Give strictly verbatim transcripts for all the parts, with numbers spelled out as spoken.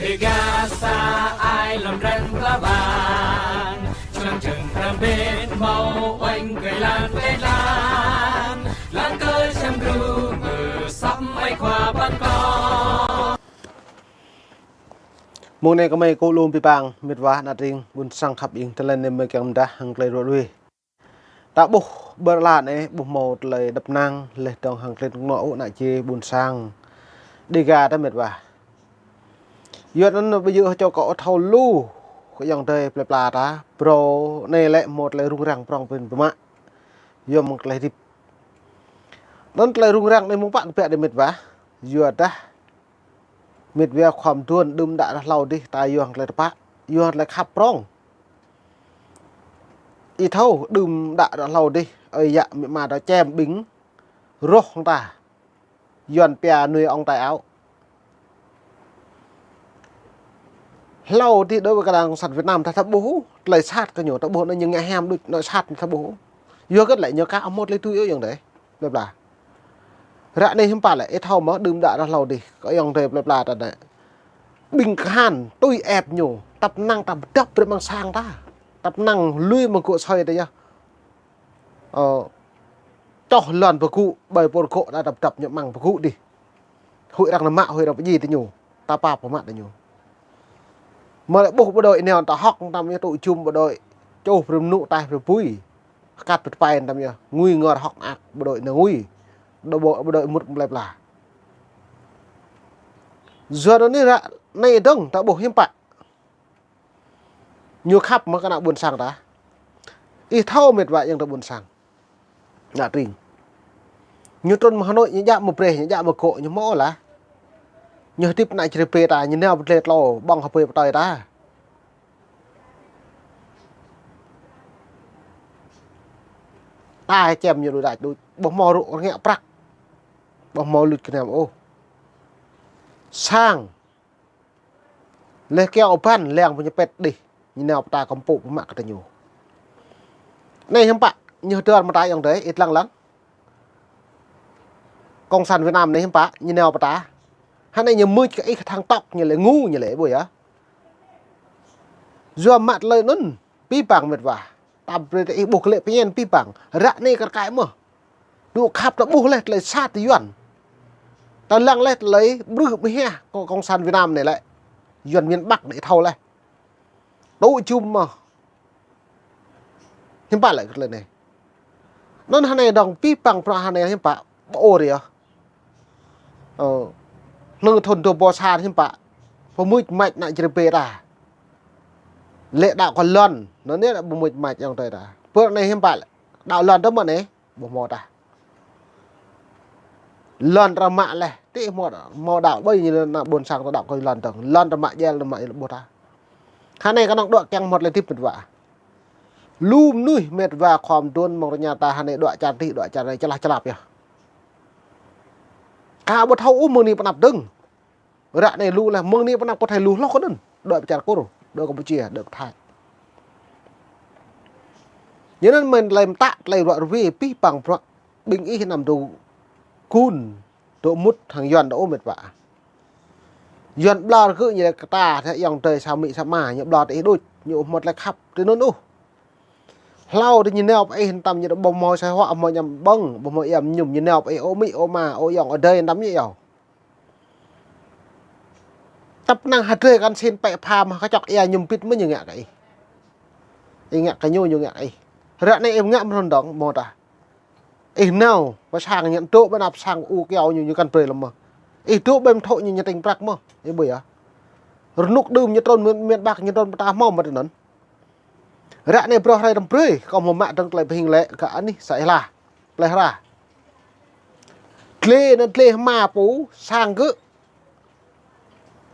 Gasa ai lăm răng pla bang, člăng čăng răng bên mâo oanh kơ lan bên lan, lan kơ čăm gru mơ sắm ai khua ban ko. Mông anei kơ mei kơ lŏ bi pang, mĭt wa ană tring, ƀuôn sang khăp ing, tơlơi anei mei kiăng mdah hăng tơlơi ruă rui. Ta ƀuh ƀơr lan ê, ƀuh mâo tơlơi dăp năng, leh dŏng hăng klĭt ngŏ ŭ ană čê ƀuôn sang. Dega ta mĭt wa. Yua anăn ƀu djơ̆ čô kơ thâo lu, kơ ayŏng adei plei pla ta, brô anei lĕ mâo tơlơi rŭng răng prŏng prin pơmă. Yua mơ̆ng tơlơi hdĭp. Anăn tơlơi rŭng răng anei mơ̆ng pă kbiă dê mĭt wa. Yua dah mĭt wa khua mduôn đưm đă rah hlâo dih ta yua hăng tơlơi tơpă, yua hăng tơlơi khăp prŏng. Ih thâo đưm đă rah hlâo dih, ơi yă mĭ ma ta čem ƀing roh hŏng ta. Yuăn pia nuôi ong tač ao. Hlâo dih đối với kơ đảng cộng sản Việt Nam ta thâo ƀuh, tơlơi sat kơ ñu, ta ƀuh anăn ñu ngă hiam đuč, anăn sat ta ƀuh. Yua kơ lĕ ñu ka amâo tơlơi tui ôh ayŏng adei. Plei pla. Ră anei hiưm pă lĕ, ih thâo mơh đưm đă rah hlâo dih, kơ ayŏng adei plei pla ta anei. Ƀing kahan, tui ĕp ñu, tăp năng ta dăp brei mơ̆ng sang ta. Tăp năng lui mơ̆ng gŭ soi ta yơh. Ơ, čoh lăn pơgŭ, ƀai pôr gŏ ta dăp dăp ñu mơ̆ng pơgŭ dih. Huĭ arăng nao mă, huĭ arăng pơjing ti ñu. Ta pap pơmă ti ñu. Mă lĕ ƀuh bộ đội nao ta hŏk tam yơh tŭ jum bộ đội. Čuh brei mnŭ taih brei pui. Hkat brei tpai tam yơh. Ngui ngor hŏk mơak bộ đội nao ngui. Đa bộ, bộ đội mŭt plei pla. Yua anăn ră anei dơ̆ng ta ƀuh hiưm pă. Ñu khăp mơh kơ ană ƀuôn sang ta. Ih thâo mĭt wa ayŏng adei ƀuôn sang. Ană tring. Ñu trŭn mơ̆ng Hà Nội, ñu djă mơ̆ng Breh, ñu djă mơ̆ng Gŏ, ñu mâo lah. Ñu hdĭp ană črê pê ta, ñu nao pơdlê tlâo, ƀơ̆ng hơpơi pơtơi ta. Ta čem ñu đuč đač đuč, ƀuh mâo rŭ rơngiă prăk. Ƀuh mâo luč kơ niam ôh. Sang. Leh kiao ƀăn, leng pơ ñu pĭt dih. Ñu nao pơta kăm pŭ pơmă kơ ta ñu. Anei hiưm pă, ñu hdơr mơta ayŏng adei, ih dlăng lăng. Cộng sản Việt Nam anei hiưm pă, ñu nao pơta. Hă anei ñu mưč kơ ih kơ thang tŏk, ñu lĕ ngu, ñu lĕ ƀuh yơh. Yua mă tơlơi anăn, bi pang mĭt wa. Tăm brei ta ih ƀuh klĕ pơñen bi pang. Ră anei kar kaĭ mơh. Dôk khăp ta ƀuh leh tơlơi sat ti Yuăn. Ta lăng leh tơlơi brưh mhiah kơ cộng sản Việt Nam anei lĕ. Yuăn miền Bắc anei thâo leh. Tŭ jum mơh. Hiưm pă lĕ kơ tơlơi anei. Anăn hă anei dŏng bi pang prŏng hă anei hiưm pă. Ƀơ ôr yơh. Ơ. Hnơ̆ng thŭn dua êbâo sa hiưm pă. Pơmưč mač ană črê pê ta. Lĕ đăo kơ lăn. Anăn anei lĕ pơmưč mač ayŏng adei ta. Pơ anei hiưm pă lĕ. Đăo lăn tơ mă anei. Ƀuh mâo ta. Lăn ta mă leh. Ti mâo, mâo đăo ƀai ñu ană ƀuôn sang ta đăo kơ lăn dơ̆ng. Lăn ta mă jel ta mă ƀuh ta. Hă anei knŏng dŏ kiăng mâo tơlơi hdĭp mĭt wa. Lu mnuih mĭt wa khua mduôn mơ̆ng rơña ta hă anei dŏ čar dih, dŏ čar anei člah člap yơh. Ka ƀu thâo ôh mơ̆ng anei pơ anăp dơ̆ng. Ră anei lu leh mơ̆ng anei pơ anăp kơ thâo lu hloh kơ anăn. Dŏ pơ čar Kur, dŏ Campuchia, dŏ Thái. Ñu anăn mơ̆ng tơlơi mtă, tơlơi ruă rui, bi pang bruă, ƀing ih năm dôk gun, dôk mŭt hŏng Yuăn dôk ôh mĭt wa. Yuăn ƀlŏr kơ ñu lĕ kơ ta, thâo ayŏng adei sa amĭ sa ama, ñu ƀlŏr ti ih đuč, ñu ƀu mâo tơlơi khăp ti anăn ôh. Hlâo dih ñu nao pơ ih tam ñu ƀu mâo sa huă, mâo ñăm ƀơ̆ng, ƀu mâo iăm ñum, ñu nao pơ ih ơ amĭ, ơ ama, ơ ayŏng adei tam ñu yơh. Tăp năng hơdrei kăn sin pĕ pha mă kčok ia ñum pĭt mơh ñu ngă kơ ih. Ih ngă kơ ñu, ñu ngă kơ ih. Ră anei ih ngă mơ̆n dŏng, mâo ta. Ih nao, pơ sang ñu dôk ƀơi anăp sang ur kiao ñu, ñu kăn brei lăm mơh. Ih dôk ƀơi mthŭ ñu, ñu tĭng prăk mơh. Ih ƀuh yơh. Rơnŭk đưm ñu trŭn miền, miền Bắc ñu trŭn pơ ta mâo mă ti anăn. Ră anei broh hrei tăm brei, kâo mâo mă dơ̆ng tơlơi bhing lĕ, kơ anih sa ih lah. Plei hra. Dlê anăn dlê hma pô, sang gơ̆.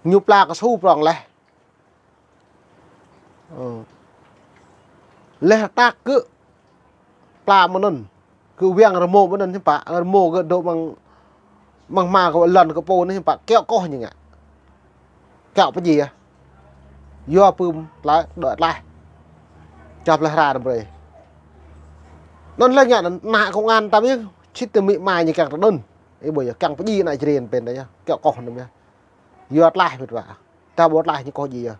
Ñu pla ksu prŏng leh. Ơ. Leh tak gơ̆ pla mơ̆ng anăn. Gơ̆ wiăng rơmô mơ̆ng anăn hiưm pă, rơmô gơ̆ dôk mơ̆ng, mơ̆ng hma kơ lăn kơ pô anăn hiưm pă, kiăo koh ñu ngă. Kiăo pơjing yơh. Yua pưm tlaih, dŏ tlaih. Čăp leh hra anăn brei. Anăn leh ngă anăn, ană công an tam yơh, sĭt tơ amĭ ama ñu kiăng tơ anăn. Ih ƀuh yơh, kiăng pơjing ană čriên pên ta yơh, kiăo koh anăn yơh. Yua tlaih mĭt wa. Ta ƀuh tlaih ñu kơ jih yơh.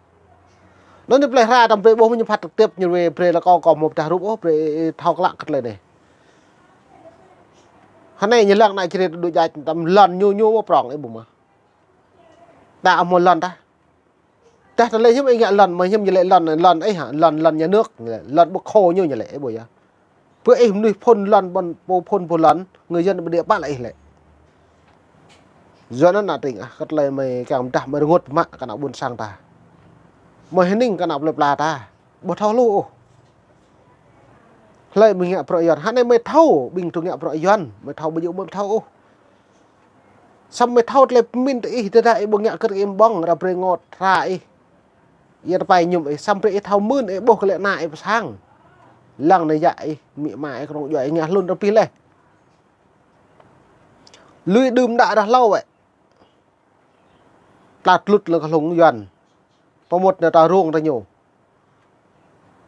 Anăn ñu plei hra tăm brei ƀuh ñu phat trực tiếp ñu brei, brei lŏ kâo kơ mâo pơdah rup ôh, brei thâo klă kơ tơlơi anei. Hơnei ñu lăng ană čri đuč jač tăm lăn ñu ñu mâo prŏng ih ƀuh mơh. Ta mâo lăn ta. Tah tơlơi hiưm ih ngă lăn, mâo hiưm ñu lĕ lăn, lăn ih hă, lăn, lăn nhà nước, lăn ƀu khô ñu ñu lĕ, ih ƀuh yơh. Pơ ih mnuih phŭn lăn, ƀuôn pô phŭn pô lăn, người dân ƀu đĭ pă lĕ ih lĕ. Yua anăn ană tring ah, kơ tơlơi mei kiăng mdah mei rơngot mă kơ ană ƀuôn sang ta. Mei hơning kơ ană plei pla ta. Ƀu thâo lu ôh. Hlei mei ngă bruă Yuăn, hơnei mei thâo, ƀing tŭ ngă bruă Yuăn, mei thâo ƀu djŏ mei thâo ôh. Săm mei thâo tơlơi pơmĭn tơ ih, tơdah ih ƀu ngă kơ ih ƀơ̆ng, ră brei ngŏ hra ih. Yua tơpai ñŭm ih, săm brei ih thâo mưn, ih ƀuh kơ lĕ ană ih pơ sang. Lăng anei yă ih, amĭ ama ih, knŏng djuê ih ngă hlŭn ră pih leh. Lui đưm đă rah hlâo wĕ. Tla tlŭt lăng kơ hlŭng Yuăn. Pơmŭt anei ta rông ta ñu.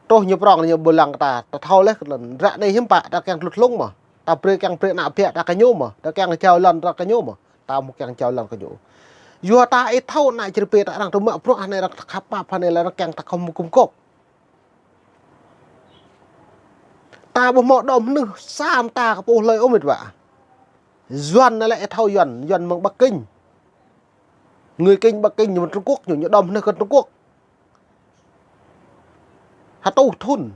Truh ñu prŏng ñu ƀu lăng ta, ta thâo leh kơ lăn. Ră anei hiưm pă, ta kiăng tlŭt hlŭng mơh. Ta brei kiăng brei ană biă ta kơ ñu mơh. Ta kiăng jao lăn ta kơ ñu mơh. Ta mâo kiăng jao lăn kơ ñu. Yua ta ih thâo ană čri pê ta arăng tŭ mă bruă hơnei arăng khăp pap hơnei lĕ arăng kiăng ta khŏm mâo gum gôp. Ta ƀuh mâo đom hnưh sa mta kơ pô hlei ôh mĭt wa. Yuăn anei lĕ ih thâo Yuăn, Yuăn mơ̆ng Bắc Kinh. Người Kinh Bắc Kinh ñu mơ̆ng Trung Quốc ñu, ñu đom hnưh kơ Trung Quốc. Hơtuh thŭn.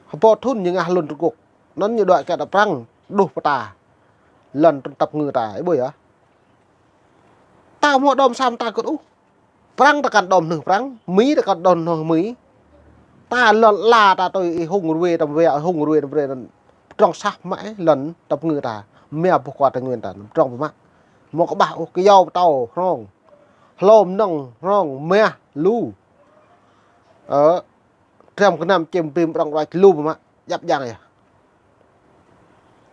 Hơbâo thŭn ñu ngă hlŭn Trung Quốc. Anăn ñu đuĕ kơ ta prăng, đuh pơ ta. Lăn trŭn tăp ngư ta, ih ƀuh yơh. Ta mâo đom sa mta kơ ôh. Prăng ta kăn đom hnưh Prăng, Mi ta kăn đom hnưh Mi. Ta lăn ala ta tui ih hung rue tăm wia, hung rue tăm wia anăn. Pơdrŏng sah mă ih lăn tăp ngư ta. Mia boh kua Tây Nguyên ta, pơdrŏng pơmă. Mâo kƀah ôh kyâo pơtâo hrŏng. Hlô mnơ̆ng hrŏng, mia lu. Ơ, triăm knăm čĭm bĭm pơdrŏng ruăč lu pơmă. Djăp djăng yơh.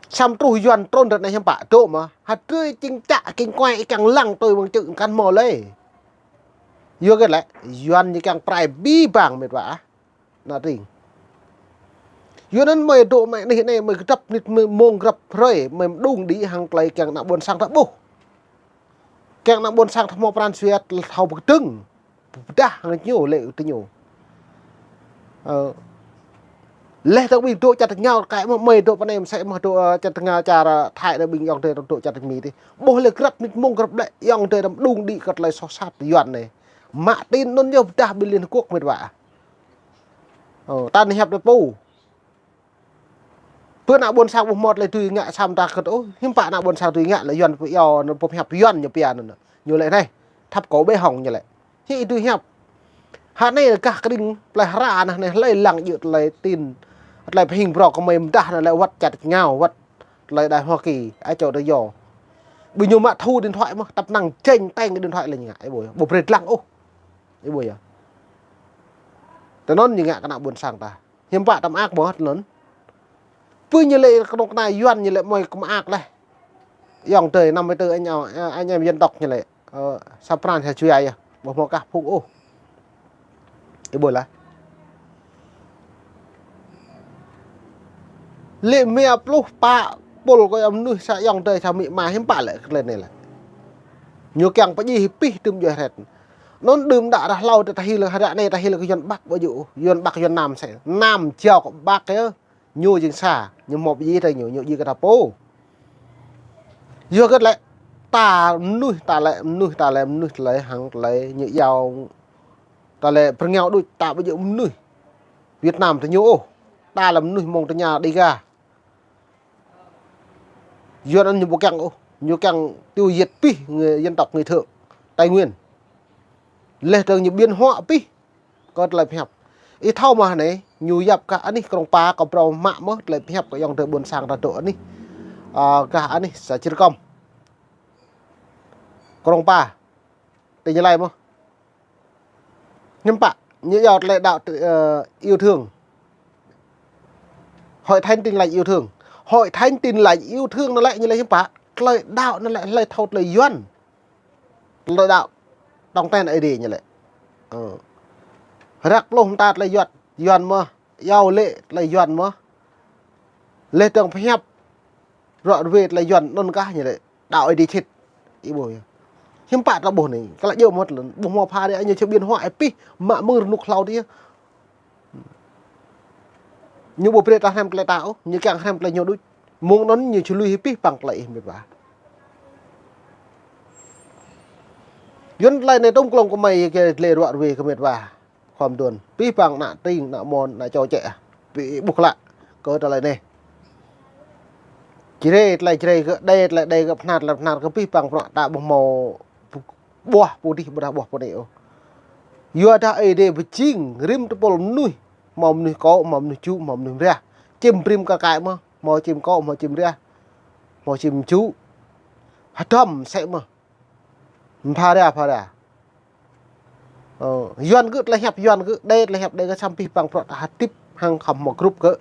Săm truh Yuăn trŭn ră anei hiưm pă, dôk mơh. Hơdrơi čĭng čă, čĭng kuai, ih kiăng lăng tui mơ̆ng čư̆ kăn mâo lei. Yua kơ lĕ, Yuăn ñu kiăng prai bi bang mĭt wa ah. Ană tring. Yua anăn mei dôk mei anih anei, mei grăp mnĭt mei mông grăp hrơi, mei mđung đĭ hăng tơlơi kiăng ană ƀuôn sang ta ƀuh. Kiăng ană ƀuôn sang ta mâo pran jua thâo bi kdơ̆ng. Pơdah hăng ñu lĕ tơ ñu. Ơ. Leh dơ̆ng ƀing dôk čăt ngao kơ mơh, mei dôk pơ anei msĕ mơh dôk, ơ, čăt ngao čar, ơ, Thái anei ƀing ayŏng adei dôk čăt Mi tih. Ƀuh leh grăp mnĭt mông grăp ƀlĕ ayŏng adei dôk mđung đĭ kơ tơlơi soh sat Yuăn anei. Mă tin anăn yơh pơdah ƀing Liên Hợp Quốc mĭt wa. Ơ, ta anei hiăp đei pô. Pơ ană ƀuôn sang ƀuh mâo tơlơi dưi ngă sa mta kơ ôh, hiưm pă ană ƀuôn sang dưi ngă lĕ Yuăn pô iâu, anăn pô hiăp Yuăn ñu pia anăn. Ñu lĕ anei, thăp kâo bê hŏng ñu lĕ. Hĭ dưi hiăp. Hơnei gah kring plei hra anăn anei hlei lăng djŏ tơlơi tin, tơlơi pơhing brŏk kơ mei mdah anăn lĕ wăt čăt ngao, wăt tơlơi đai Hoa Kỳ, ai čô tơ yo. Ƀing ñu mă thu điện thoại mơh, tăp năng jêñ teng điện thoại lĕ ñu ngă, ih ƀuh yơh. Ƀu brei dlăng ôh. Ih ƀuh yơh. Tơ anăn ñu ngă kơ ană ƀuôn sang ta. Hiưm pă ta mơak mơh tơ anăn. Pơ ñu lĕ knŏng kơ ană Yuăn ñu lĕ mei kơ mơak leh. Ayŏng adei năm mươi tư anh, anh em dân tộc ñu lĕ. Ơ, sa pran sa jua yơh. Ƀu mâo kah phung ôh. Ih ƀuh lah. Lĕ mia pluh pă pôl kơ mnuih sa ayŏng adei sa amĭ ama hiưm pă lĕ kơ tơlơi anei lĕ. Ñu kiăng pơjih pih tŭm djuê hret. Anăn đưm đă rah hlâo ta hil, ră anei ta hil kơ Yuăn Bắc ƀu djŏ, Yuăn Bắc Yuăn Nam sĕ. Nam jao kơ Bắc yơh. Ñu jing sa, ñu mâo pơjih ta ñu, ñu jing kơ ta pô. Yua kơ lĕ, ta mnuih, ta lĕ mnuih, ta lĕ mnuih, tơlơi hăng tơlơi ñu iâu, ta lĕ pơrngao đuč, ta ƀu djŏ mnuih Việt Nam tơ ñu ôh. Ta lĕ mnuih mơ̆ng tơña Đêga. Yuăn anăn ñu ƀu kiăng ôh, ñu kiăng tiêu diệt pih người dân tộc người Thượng Tây Nguyên. Leh dơ̆ng ñu biên hoạ pih. Kơ tơlơi pơhiăp. Ih thâo mơh anei, ñu yap gah anih Krông Pa, kơ brâo mă mơh tơlơi pơhiăp kơ ayŏng adei ƀuôn sang ta dôk anih. Ơ, gah anih sa Čư̆ Kăm. Krông Pa. Tơ ñu lĕ mơh. Hiưm pă, ñu iâu tơlơi đăo, ơ, yêu thương. Hội Thánh Tin Lành Yêu Thương. Hội Thánh Tin Lành Yêu Thương anăn lĕ ñu lĕ hiưm pă. Tơlơi đăo anăn lĕ hlei thâo tơlơi Yuăn. Tơlơi đăo tŏng ten Aê Diê ñu lĕ. Ơ. Răk pluh mta tơlơi Yuăn, Yuăn mơh, iâu lĕ tơlơi Yuăn mơh. Leh dơ̆ng pơhiăp. Ră ruê tơlơi Yuăn anăn kah ñu lĕ. Đăo Aê Diê sĭt. Ih ƀuh yơh. Hiăm pă ta ƀuh anei, klei djŏ mơh lăn, ƀuh mâo pha dê ñu čơ biên huă ih pih, mă mơ̆ng rnuk hlâo dê. Ñu ƀu brei ta hrăm klei ta ôh, ñu kiăng hrăm klei ñu đuč. Mơ̆ng anăn ñu čơ lui ih pih păng klei ih mĭt wa. Yuăn klei anei tŭm klông kơ mei kơ dlê ruă ruê kơ mĭt wa. Khua mduôn. Pih păng ană tring, ană mon, ană čô čĕ. Bi ƀuh klă. Kơ klei anei. Jrei, klei jrei kơ đei, klei đei kơ phnat, klei phnat kơ pih păng bruă ta ƀuh mâo ƀuah pô dih, ƀudah ƀuah pô anei ôh. Yua dah Aê Diê bi jing, rĭm tơpul mnuih. Mâo mnuih kô̆, mâo mnuih jŭ, mâo mnuih mriah. Čĭm brĭm kơ kai mơh, mâo čĭm kô̆, mâo čĭm mriah. Mâo čĭm jŭ. Hdăm sĕ mơh. Mphara, phara. Ơ, Yuăn gơ̆ tlei hiăp Yuăn gơ̆, đei tlei hiăp đei gơ̆ săm pih păng bruă ta hdĭp hăng khăm mâo grup gơ̆.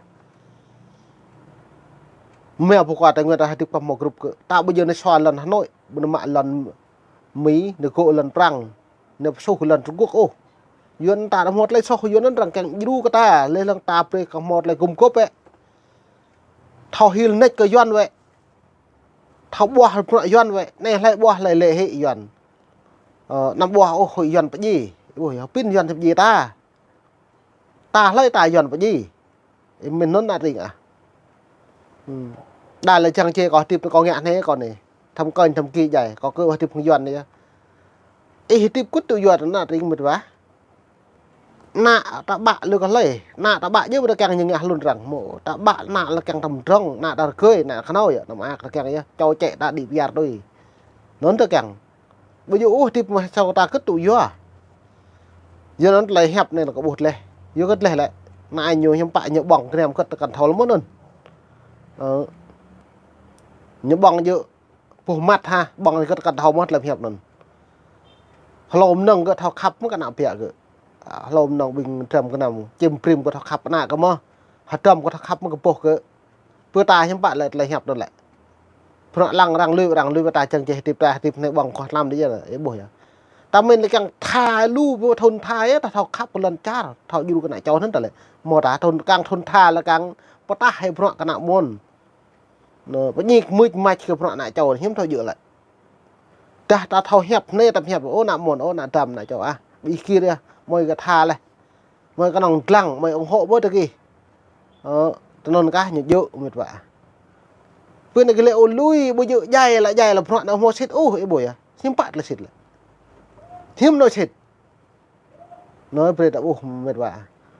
Mâo pô kua Tây Nguyên ta hdĭp khăm mâo grup gơ̆. Ta ƀu djơ̆ nao sua lăn Hà Nội, ƀu nao mă lăn Mi, nao gŏ lăn Prăng, nao psuh lăn Trung Quốc ôh. Yuăn ta mâo tlei soh Yuăn anăn arăng kiăng djru kơ ta, leh lăng ta brei khăm mâo tlei gum gôp ĕ. Thâo hil nĕč kơ Yuăn wĕ. Thâo ƀuah bruă Yuăn wĕ, anei hlei ƀuah hlei lĕ hĕ Yuăn. Ơ, anăm ƀuah ôh hŏi Yuăn pơdjiê. Ƀuh yơh, pĭn Yuăn pơdjiê ta. Ta hlei ta Yuăn pơdjiê. Ih mĭn anăn ană tring ah. Hmm. Đa lĕ čiăng čê kâo hdĭp kâo ngă anei kâo anei. Thăm kơnh thăm ki djai, kâo kơ hdĭp hŏng Yuăn anei yơh. Ih hdĭp kŭt tŭ Yuăn ană tring mĭt wa. Ană ta ƀă lŏ kơ hlei, ană ta ƀă djŏ ƀiădah kiăng ñu ngă hlŭn arăng mâo. Ta ƀă ană lŏ kiăng ta mdrŏng, ană ta rơgơi, ană knhâo yơh, anăm ak ta kiăng yơh, čô čĕ ta đĭ piar tui. Anăn ta kiăng. Ƀu djŏ ôh hdĭp mơh sâo ta kơ tŭ yua. Yua anăn tlei hiăp anei lŏ kơ ƀuh tleh. Yua kơ tleh lĕ. Ană ñu hiăm pă ñu ƀơ̆ng kniam kơ ta kăn thâo lăm anăn. Ơ. Ñu ƀơ̆ng djŏ Pô măt ha, ƀơ̆ng anei kơ ta kăn thâo mơh tlei hiăp anăn. Hlô mnơ̆ng kơ thâo khăp mơh kơ ană biă kơ. A, hlô mnơ̆ng ƀing dram kơ năm, čĭm brĭm kơ thâo khăp ană kơ mơh. Hdăm kơ thâo khăp mơh kơ boh kơ. Pơ ta hiăm pă lĕ tlei hiăp anăn lĕ. Bruă lăng arăng lui, arăng lui pơ ta čiăng čih hdĭp ta, hdĭp anei ƀơ̆ng koh tlam dih yơh, ih ƀuh yơh. Ta mĭn lĕ kiăng tha lu, pơ thŭn tha yơh, ta thâo khăp kơ lăn čar, thâo djru kơ ană čô anăn ta lĕ. Mâo ta thŭn, kiăng thŭn tha lĕ kiăng pơtah hĕ bruă kơ ană môn. Nơ, pơñik mưč mač kơ bruă ană čô, hiăm thâo djŏ lĕ. Dah ta thâo hiăp, anei ta hiăp, ơ, ană môn, ơ, ană dam, ană čô, ah. Bi kir yơh, mơi kơ tha leh. Mơi knŏng dlăng, mơi ủng hộ mơi tơ kih. Ơ, tơ anăn kah ñu djŏ, mĭt wa. Pơ anei kơ lĕ, ơ, lui, ƀu djŏ djai lĕ, djai lĕ, bruă ană mâo sĭt, ơ, ih ƀuh yơh. Hiăm pă tlei sĭt lĕ. Hiăm anôk sĭt. Anăn brei ta ƀuh mĭt wa.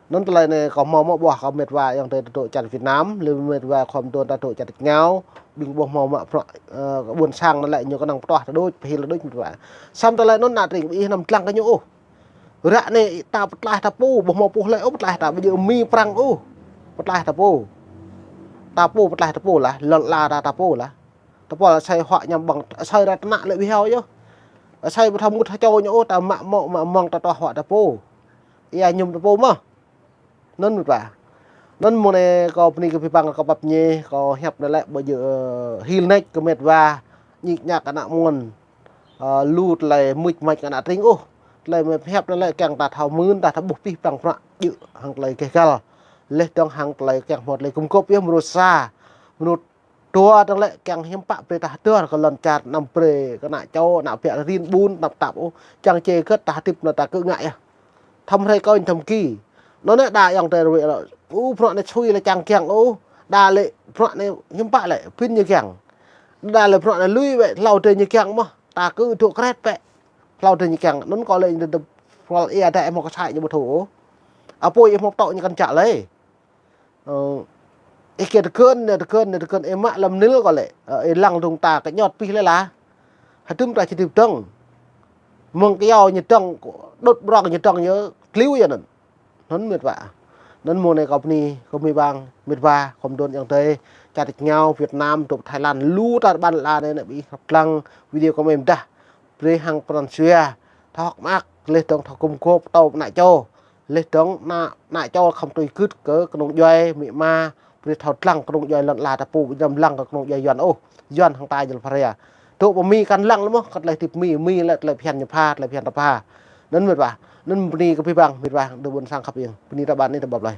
Anăn tlei anei kâo mâo mă ƀuah kơ mĭt wa ayŏng adei ta dôk čar Việt Nam, leh mĭt wa khua mduôn ta dôk čar tač êngao, ƀing ƀuh mâo mă bruă, ơ, ƀuôn sang anăn lĕ ñu knŏng pơtuah ta đuč, pơhil ta đuč mĭt wa. Săm tlei anăn ană tring ih anăm dlăng kơ ñu ôh. Ră anei ta pơtlaih ta pô, ƀuh mâo pô hlei ôh pơtlaih ta, ƀu djŏ Mi Prăng ôh. Pơtlaih ta pô. Ta pô pơtlaih ta pô lah, lăn ala ta ta pô lah. Ta pô asei huă ñăm ƀơ̆ng, asei ră tơnă lĕ bi hao yơh. Asei ƀu thâo mŭt hơčâo ñu ôh, ta mă mâo, mă mơ̆ng ta tuah huă ta pô. Ia ñum ta pô mơh. Anăn mĭt wa. Anăn mơ̆ng anei kâo bơni kơ bi băng kơ pap ñê, kâo hiăp anei lĕ ƀu djŏ, ơ, hil nĕč kơ mĭt wa, ñik ñak ană môn. Ơ, lu tlei mưč mač kơ ană tring ôh. Tlei mĭt hiăp anei lĕ kiăng ta thâo mưn, ta thâo ƀuh pih păng bruă djŏ hăng tlei keh găl. Leh dơ̆ng hăng tlei kiăng mâo tlei gum gôp yơh mrô sa. Mrô Dua dơ̆ng lĕ kiăng hiăm pă brei ta hdơr kơ lăn čar anăm brei kơ ană čô, ană biă rin ƀun, tăp tăp ôh. Čiăng čê gơ̆t ta hdĭp anăn ta kơ ngă yơh. Thăm hrei kơnh thăm ki. Anăn lĕ đa ayŏng adei ruê lĕ. Ơ, bruă anei sui lĕ čiăng kiăng ôh. Đa lĕ bruă anei hiăm pă lĕ, pĭn ñu kiăng. Đa lĕ bruă anei lui wĕ, hlâo adei ñu kiăng mơh. Ta kơ dôk kret pĕ. Hlâo adei ñu kiăng. Anăn kâo lĕ ñu tơ pral ia đa ih mâo kơ sai ñu ƀu thâo ôh. Apui ih mâo ptŏ ñu kăn čă lei. Ơ, ih kiăng tơkơn, nĕ tơkơn, nĕ tơkơn, ih mă lăm nil kơ lĕ. Ơ, ih lăng dŭng ta kơ ñot pih lĕ lah. Hdŭm ta čih hdĭp dơ̆ng. Mơ̆ng kyâo ñu dơ̆ng, đŭt brŏng ñu dơ̆ng yơh, kliu yơh anăn. Anăn mĭt wa. Anăn mơ̆ng anei kâo bơni, kơ mi băng, mĭt wa, khua mduôn ayŏng adei, čar tač êngao, Việt Nam, dôk Thái Lan, lu tar ƀar lăn ala anei, anei bi ih hrăp dlăng, video kơ mei mdah. Brei hăng pran jua, thâo hơ̆k mơak, leh dơ̆ng thâo gum gôp, tâo ană čô. Leh dơ̆ng ană, ană čô khăm tui gưt kơ knŏng djuai, mĭ ma, brei thâo dlăng knŏng djuai lăn ala ta pô, ƀu djŏ lăng kơ knŏng djuai Yuăn ôh, Yuăn hăng ta jăl pharia. Dôk pơ Mi kăn lăng lĕ mơh, kơ tlei hdĭp Mi, Mi lĕ tlei phiăn ñu pha, tlei phiăn ta pha. Anăn mĭt wa, anăn bơni kơ bi băng, mĭt wa, dôk ƀuôn sang khăp êng, bơni ta ƀan anei ta ƀăp lei.